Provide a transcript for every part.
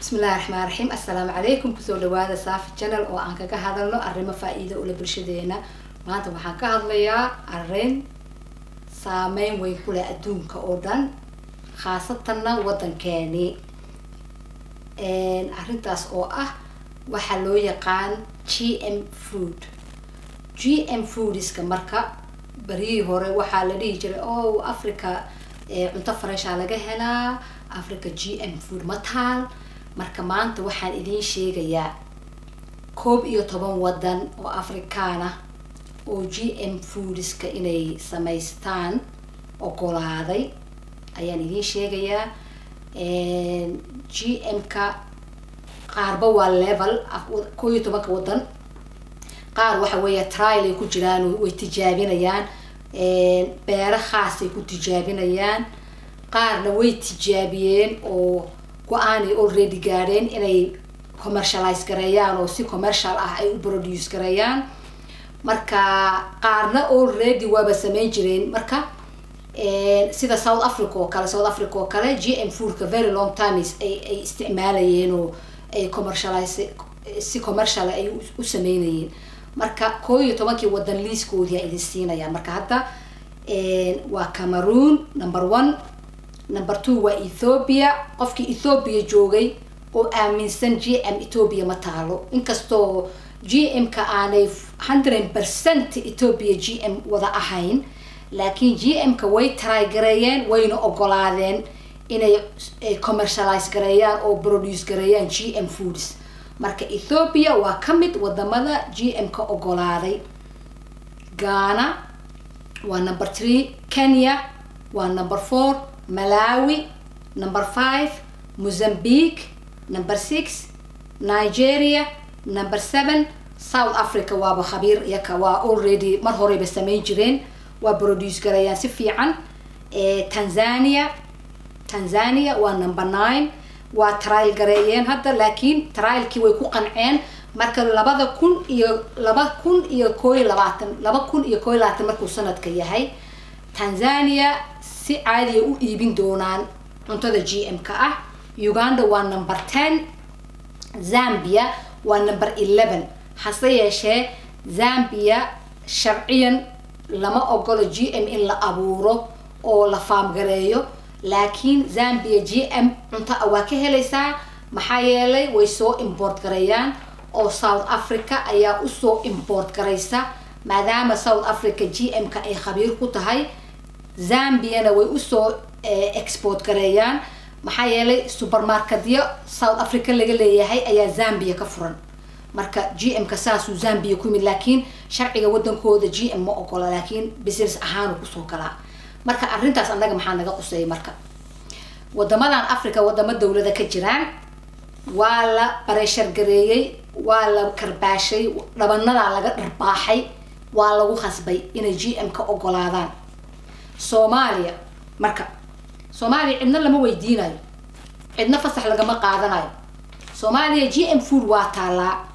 Bismillahi raxmaan raxiim. Assalaamu calaykum. Kusoo dhawaada Saafi Channel oo aan kaga hadalno arrimo faa-iido ula bulshadeena. Maanta waxaan ka hadlayaa arrin saameyn weyn ku leh adduunka oo dhan, khaasatanna waddankeeni. Arrintaas oo ah waxaa loo yaqaan GM food. GM foodiska marka baryihii hore waxaa la dhihi jiray, "Oh, Africa cunto fresh-a laga helaa, Africa GM food ma taal." Marka maanta waxaan idiin sheegayaa 11 wadan oo Afrikaan ah oo GM foodiska inay samaystaan ogolaaday ayaan idiin sheegayaa. GM-ka qaarba waa level. 11-ka wadan qaar waxa weeya trial ay ku jiraan, way tijaabinayaan, beero khaasay ku tijaabinayaan. Qaarna way tijaabiyeen oo go-aanay already gaadheen inay commercialize gareeyaan oo si commercial ah ay u produce gareeyaan. Marka qaarna already waaba sameyn jireen. Marka sida South Africa oo kale, South Africa oo kale GM foodka very long times ay isticmaalayeen oo ay commercialize, si commercial ay u sameynayeen. Marka 11-kii wadan liiskoodii idin siinaya. Marka hadda waa Cameroon number one, number two waa Ethiopia. Qofkii Ethiopia joogay oo aaminsan GM Ethiopia ma taalo, inkastoo GM-ka aanay 100% Ethiopia GM wada ahayn, laakiin GM-ka way try gareeyeen, wayna ogolaadeen inay commercialize gareeyaan oo produce gareeyaan GM foods. Marka Ethiopia waa ka mid wadamada GM-ka ogolaaday. Ghana waa number three, Kenya waa number four, Malawi number five, Mozambique number six, Nigeria number seven. South Africa waaba khabiir iyaka, waa already mar horeyba samayn jireen, waa produce garayaan si fiican. Tanzania, Tanzania waa number nine. Waa trial gareeyeen hadda, laakiin trialkii way ku qanceen. Marka 2021, 2021 markuu sanadka yahay, Tanzania si caadiya u iibin doonaan cuntada GM-ka ah. Uganda waa number 10, Zambia waa number 11. Hase yeeshee Zambia sharciyan lama ogolo GM in la abuuro oo la farm gareeyo, laakiin Zambia GM cunto ah waa ka helaysaa. Maxaa yeelay way soo import gareeyaan oo South Africa ayaa usoo import garaysa, maadaama South Africa GM-ka ay khabiir ku tahay. Zambiana way usoo export gareeyaan, maxaa yeelay supermarketyo South Africa laga leeyahay ayaa Zambia ka furan. Marka GM-ka saasuu Zambia ku yimid, laakiin sharciga wadankooda GM ma ogola, laakiin business ahaan kusoo galaa. Marka arrintaas annaga maxaa naga quseeyay? Marka wadamadan Africa, wadamo dawlada ka jiraan, waa la pressure gareeyey, waa la karbaashay, dhabanadaa laga dharbaaxay, waa lagu khasbay inay GM ka ogolaadaan. Soomaaliya, marka Soomaaliya cidna lama weydiinayo, cidna fasax lagama qaadanayo. Soomaaliya GM food waa taalaa,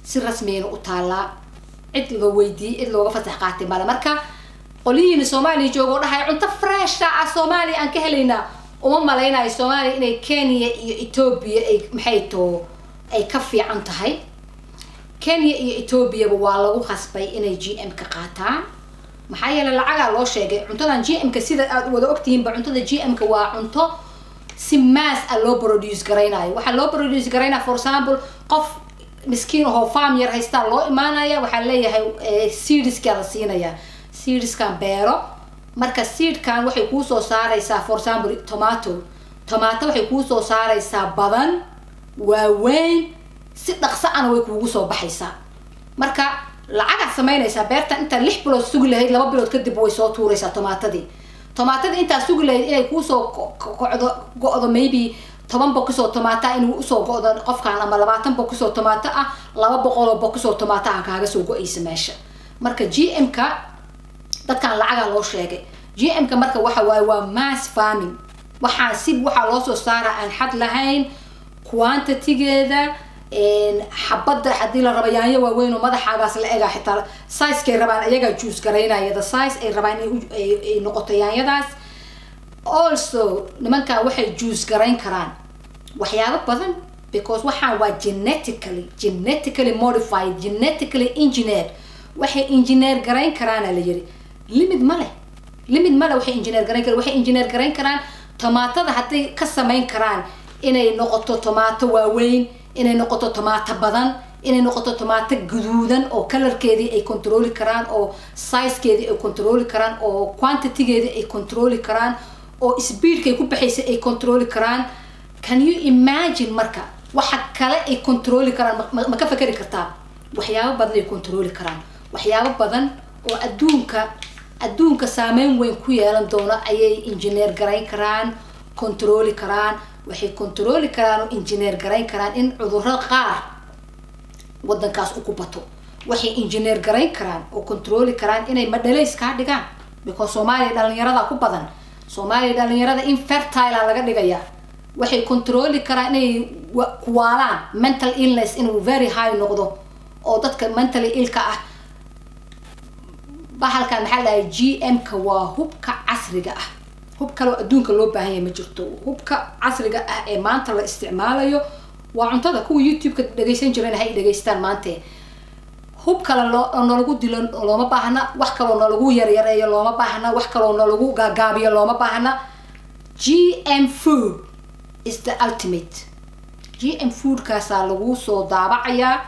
si rasmiyana u taalaa. Cid loo weydiiyey, cid looga fasax qaatay male. Marka qolihiina Soomaaliya jooga oo dhahay cunto fresh-a ah Soomaaliya aan ka helaynaa, uma malaynayo Soomaaliya inay Kenya iyo Ethiopia ay maxay too ay ka fiican tahay. Kenya iyo Ethiopiaba waa lagu khasbay inay GM ka qaataan, maxaa yeelay lacagaa loo sheegay. Cuntadan GM-ka, sida aad wada ogtihiinba, cuntada GM-ka waa cunto si mass ah loo produce garaynayo. Waxaa loo produce garaynaya, for example, qof miskiin ahoo farm yar haystaa loo imaanaya. Waxaa leeyahay seedskaa la siinaya, seedskan beero. Marka seedkan waxay kuusoo saaraysaa, for example, tomato. Tomato waxay kuusoo saaraysaa badan, waaweyn, si dhaqso ana way kuugu soo baxaysaa. Marka lacagaad samaynaysaa. Beerta intaad 6 bilood sugi lahayd, 2 bilood kadib way soo tuuraysaa tomaatadii. Tomaatadii intaad sugi lahayd inay kuusoo kocdo, go-do, maybe 10 box oo tomaata inuu usoo go-do qofkan ama 20 box oo tomato ah, 200 oo box oo tomato ah kaaga soo go-aysa meesha. Marka GM-ka dadkan lacagaa loo sheegay. GM-ka marka waxa waaye waa mass farming. Waxaa si waxaa loo soo saara aan xad lahayn quantitygeeda. Xabadda haddii la rabo yaanyo waaweyn oo madaxaagaas la egaa, xitaa sizekay rabaan ayagaa choose garaynaya, the size ay rabaan inay noqoto yaanyadaas. Also nimankan waxay choose garayn karaan Waxyaabo badan, because waxaan waa genetically modified, genetically engineered. Waxay engineer garayn karaana la yiri limit ma leh, limit ma leh. Waxay engineer garayn karaan, waxay engineer garayn karaan tomaatada hadday ka samayn karaan inay noqoto tomaato waaweyn, inay noqoto tomaato badan, inay noqoto tomaato guduudan oo colorkeedii ay controli karaan, oo sizekeedii ay controli karaan, oo quantitygeedii ay controli karaan, oo speedkay ku baxaysa ay controli karaan. Can you imagine? Marka waxa kale ay controli karaan ma ka fakeri kartaa? Waxyaabo badan ay controli karaan, waxyaabo badan oo adduunka saameyn weyn ku yeelan doono ayay engineer garayn karaan, controli karaan. Waxay controli karaan oo engineer garayn karaan in cudurrada qaar wadankaas u ku bato. Waxay engineer garayn karaan oo controli karaan inay madhalays kaa dhigaan, because Soomaaliya dhalinyarada ku badan. Soomaaliya dhalinyarada infertile laga dhigayaa. Waxay controli karaan inay kuwaalaan, mental illness inuu very high noqdo oo dadka mentally illka ah. Bahalkan maxaa la dhahay, GM-ka, waa hubka casriga ah. Hub kaloo adduunka loo baahan yahay ma jirto. Hubka casriga ah ee maanta la isticmaalayo waa cuntada. Kuwa YouTube-ka dhegaysan jirana hay dhegaystaan maante. Hub kale loo nalagu dilo looma baahna, wax kaloo nalagu yaryareeyo looma baahna, wax kaloo nalagu gaagaabiyo looma baahna. GM food is the ultimate. GM foodkaasaa lagu soo daabacayaa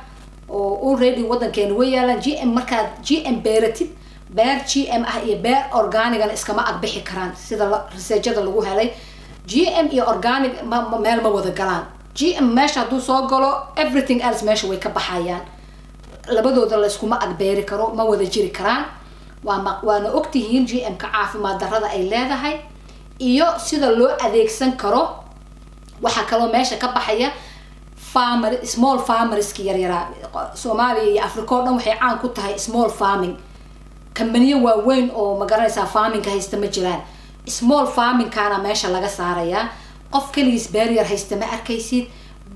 oo already wadankeena way yaalaan GM. Markaad GM beeratid, beer GM ah iyo beer organigana iskama agbixi karaan. Sida researchada lagu helay, GM iyo organic meel ma wada galaan. GM meesha hadduu soo galo, everything else meesha way ka baxayaan. Labadooda la iskuma agbeeri karo, ma wada jiri karaan. Waana ogtihiin GM-ka caafimaad darrada ay leedahay iyo sida loo adeegsan karo. Waxaa kaloo meesha ka baxaya farmer, small farmerski yaryaraa. Soomaaliya iyo Africa oo dhan waxay caan ku tahay small farming. Kambaniyo waaweyn oo, ma garanaysaa, farmingka haysta ma jiraan. Small farmingkana meesha laga saarayaa. Qof keligiis beer yar haysta ma arkaysid.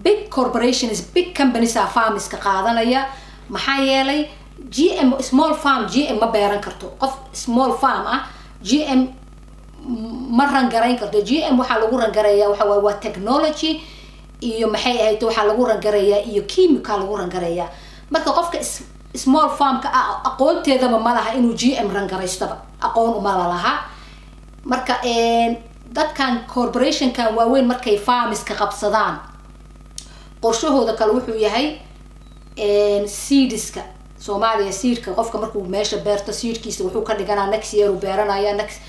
Big corporations, big companies aa farmiska qaadanaya. Maxaa yeelay GM, small farm GM ma beeran karto. Qof small farm ah GM ma rangarayn karto. GM waxaa lagu rangareeyaa waxa waaye waa technology iyo, maxay ahayd, waxaa lagu rangareeyaa iyo chemical lagu rangareeyaa. Marka qofka small farmka ah aqoonteedaba ma laha inuu GM rangaraystaba, aqoon uma laha. Marka dadkan corporationkan waaweyn markay farmiska qabsadaan, qorshahooda kale wuxuu yahay seediska Soomaaliya. Seedka qofka markuu meesha beerto, seedkiisa wuxuu ka dhiganaa next year uu beeranaya, next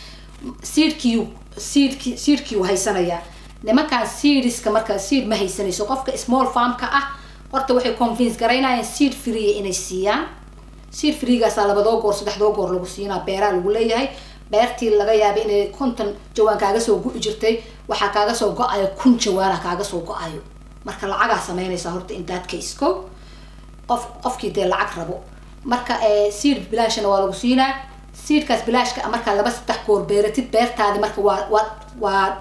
seedkii seedki seedkii uu haysanayaa nimankan seediska. Marka seed ma haysanayso qofka small farmka ah. Horta waxay convince garaynayaan seed free inay siiyaan. Seed freegaasaa labadoo goor, saddexdoo goor lagu siinaa. Beeraa lagu leeyahay, beertii laga yaabay inay 50 jawaan kaaga soo go'i jirtay, waxaa kaaga soo go-ayo 1000 jawaana kaaga soo go-ayo. Marka lacagaa sameynaysaa horta in that case ko qofkii dee lacag rabo. Marka seed bilaashana waa lagu siinaa. Seedkaas bilaashka markaa laba saddex goor beeratid beertaadi, marka waa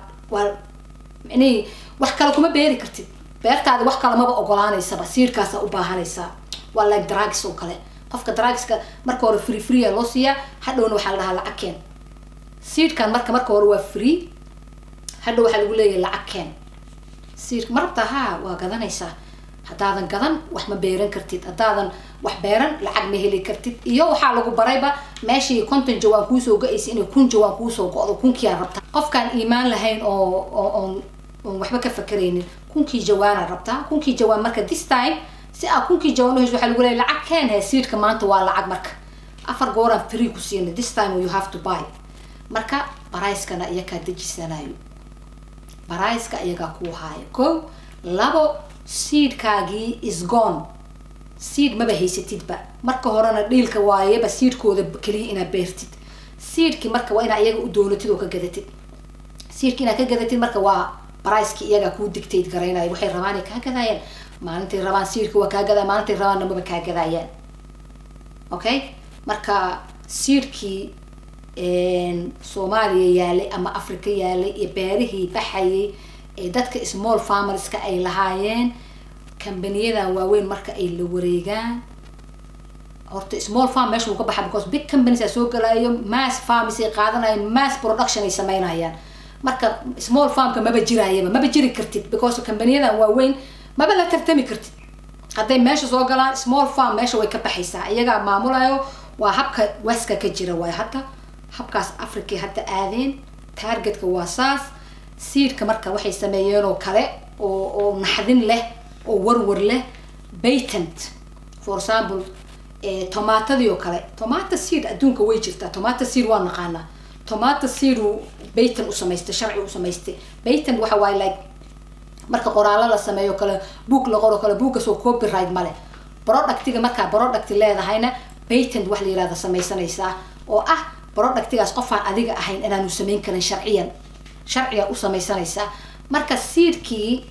micnihii wax kale kuma beeri kartid beertaadi, wax kale maba ogolaanaysaba, seedkaasa u baahanaysaa. Waa like drugs oo kale. Qofka drugska marka hore free free loo siiyaa, hadhowna waxaa la dhahaa lacag keen. Seedkan marka hore waa free, hadhow waxaa lagu leeyahay lacag keen. Seedka ma rabtaa? Haa, waa gadanaysaa. Haddaadan gadan wax ma beeran kartid, haddaadan wax beeran lacag ma heli kartid. Iyo waxaa lagu barayba meeshii 50 jawaan kuusoo go-aysa inay 1000 jawaan kuusoo go-do. Kunkiyaa rabtaa. Qofkaan iimaan lahayn oo oon waxba ka fakeraynin, 1000-kii jawaana rabtaa, 1000-kii jawaan. Marka this time si aa 1000-kii jawaan uhesho, waxaa lagu leeyahay lacag keen. He, seedka maanta waa lacag. Marka afar gooraan free ku siinay, this time you have to buy. Marka pricekana iyakaa dejisanayo, priceka iyagaa kuu haayo. Ko labo, seedkaagii is gone, seed maba haysatidba. Marka horena dealka waayeba seedkooda keliya inaad beertid. Seedki marka waa inaa iyaga u doonatid oo ka gadatid. Seedki inaad ka gadatid marka waa priceki iyagaa kuu dictate garaynaya. Waxay rabaan ay kaa gadaayaan. Maalintay rabaan seedka waa kaa gadaa, maalintay rabaanna maba kaa gadaayaan. Okay, marka seedkii Soomaaliya yaalay ama Africa yaalay iyo beerihii baxayay ee dadka small farmerska ay lahaayeen, kambaniyadan waaweyn marka ay la wareegaan, horta small farm meesha wuu ka baxa, because big companies aa soo galaayo, mass farms ay qaadanayaan, mass production ay sameynayaan. Marka small farmka maba jiraayaba, maba jiri kartid, because kambaniyadan waaweyn maba la tartami kartid. Hadday meesha soo galaan, small farm meesha way ka baxaysaa, iyagaa maamulayo. Waa habka weska ka jira waayo. Hadda habkaas Africa hadda aadeen, targetka waa saas. Seedka marka waxay sameeyeen oo kale oo naxdin leh oo warwar leh, patent. For example, tomaatadii oo kale, tomato seed adduunka way jirtaa, tomato seed waa naqaanaa. Tomato seed uu patent u samaystay, sharci u samaystay. Patent waxa waaye like marka qoraallo la sameeyo kale, book la qoro kale, buuggaas oo copyright male. Productiga markaa product leedahayna, patent wax la yirahda samaysanaysaa, oo ah productigaas qofaan adiga ahayn inaanu samayn karin sharciyan, sharciga u samaysanaysaa. Marka seedkii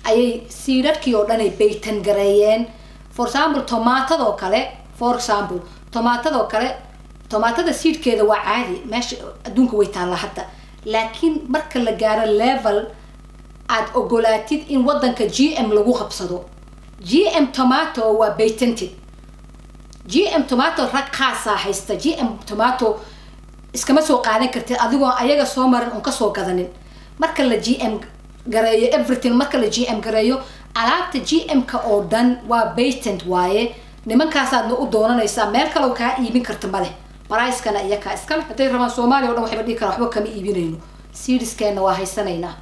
ayay, seedadkii oo dhan ay patent gareeyeen. For example, tomaatadoo kale, for example, tomaatadoo kale, tomaatada seedkeeda waa caadi, meesha adduunka way taallaa hadda. Laakiin marka la gaaro level aad ogolaatid in wadanka GM lagu qabsado, GM tomato waa patented. GM tomato rag khaasaa haysta. GM tomato iskama soo qaadan kartid adigoo ayaga soo marin oon kasoo gadanin. Marka la GM gareeyo everything, marka la GM gareeyo alaabta GM-ka oo dhan, waa patent waaye. Nimankaasaadna u doonanaysaa, meel kaleo kaa iibin karta male. Pricekana iyakaa iskale. Hadday rabaan Soomaaliya o dhan waxayba dhihi karaan waxba kama iibinayno, seedskeenna waa haysanaynaa.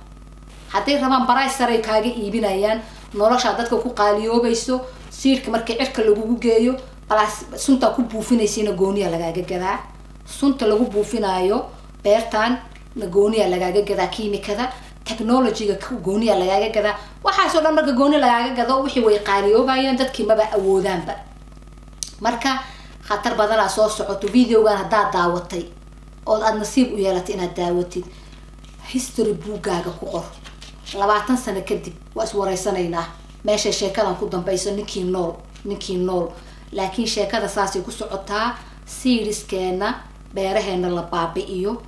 Hadday rabaan price saray kaaga iibinayaan. Noloshaa dadka ku qaaliyoobayso seedka markii cirka lagugu geeyo, balaas suntaa ku buufinaysiina gooniya lagaaga gadaa. Sunta lagu buufinaayo beertan na gooniya lagaaga gadaa, kiimikada technologyga gooniya lagaaga gadaa. Waxaasoo dhan marka gooni lagaaga gado, wixii way qaaliyoobayaan, dadkii maba awoodaanba. Marka khatar badanaa soo socoto. Videogan haddaad daawatay ood aada nasiib u yeelatay inaad daawatid, history buuggaaga ku qor. 20 sano kadib waa iswareysanaynaa meesha sheekadan ku dambayso, ninkii nool, ninkii nool. Laakiin sheekada saasay ku socotaa. Seedskeena beeraheena la baabi'iyo,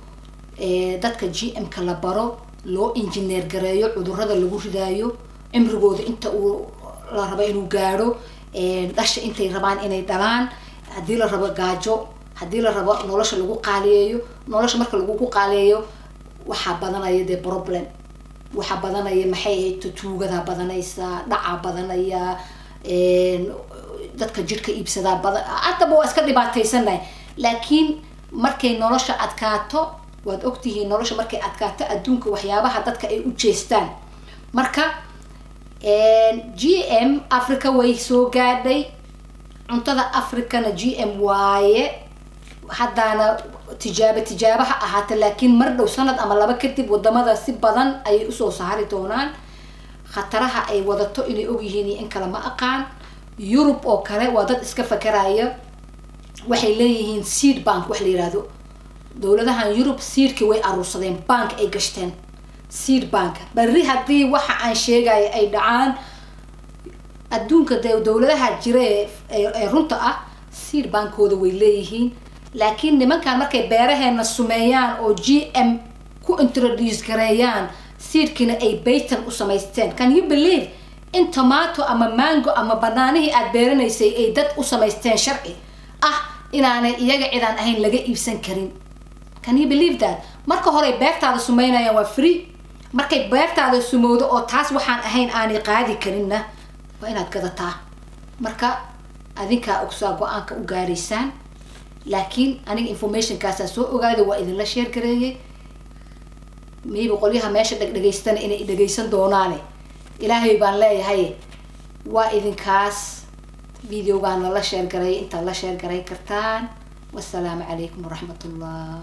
dadka GM-ka la baro, loo engineer gareeyo, cudurada lagu ridaayo, cimrigooda inta uu la rabo inuu gaadho, dhasha intay rabaan inay dhalaan, haddii la rabo gaajo, haddii la rabo nolosha lagu qaaliyeeyo. Nolosha marka lagugu qaaliyeeyo, waxaa badanaya dee problem, waxaa badanaya, maxay ahayd, tuugadaa badanaysa, dhacaa badanaya, dadka jidhka iibsadaa badan. Haddaba waa iska dhibaataysanahay, laakiin markay nolosha adkaato, waad ogtihiin, nolosha markay adkaato adduunka waxyaabaha dadka ay u jeestaan. Marka GM Africa way soo gaadhay, cuntada Africana GM waaye. Haddaana tijaabo tijaabo ha ahaata, laakiin mar dhow, sanad ama laba kadib, wadamada si badan ayay usoo saari doonaan. Khataraha ay wadato inay ogyihiin iyo in kale ma aqaan. Yurub oo kale waa dad iska fakaraya, waxay leeyihiin seed bank wax la yihahdo. Dowladahan Yurub seedkii way aruursadeen, bank ay gashteen, seed bank. Berri haddii waxa aan sheegaya ay dhacaan adduunka, dee dowladaha jira ee runta ah seed bankooda way leeyihiin. Laakiin nimankan markay beeraheena sumeeyaan oo GM ku introduce gareeyaan, seedkiina ay patent u samaysteen, can you believe in tomato ama mango ama banaanihii aada beeranaysay ay dad u samaysteen sharci ah inaanay iyaga cidaan ahayn laga iibsan karin? Can you believe that? Marka hore beertaada sumeynayaan waa free. Markay beertaada sumowdo oo taas waxaan ahayn aanay qaadi karinna, waa inaad gadataa. Marka adinkaa ogsaa go-aanka u gaaraysaan, laakiin aniga informationkaasaan soo ogaaday, waa idinla share gareeyay. Maybe qolyaha meesha dhegdhegaystana inay dhegaysan doonaane, Ilaahay baan leeyahay. Waa idinkaas videogaan lala share gareeyay intaad la share garay kartaan. Wasalaamu calaykum waraxmat ullah.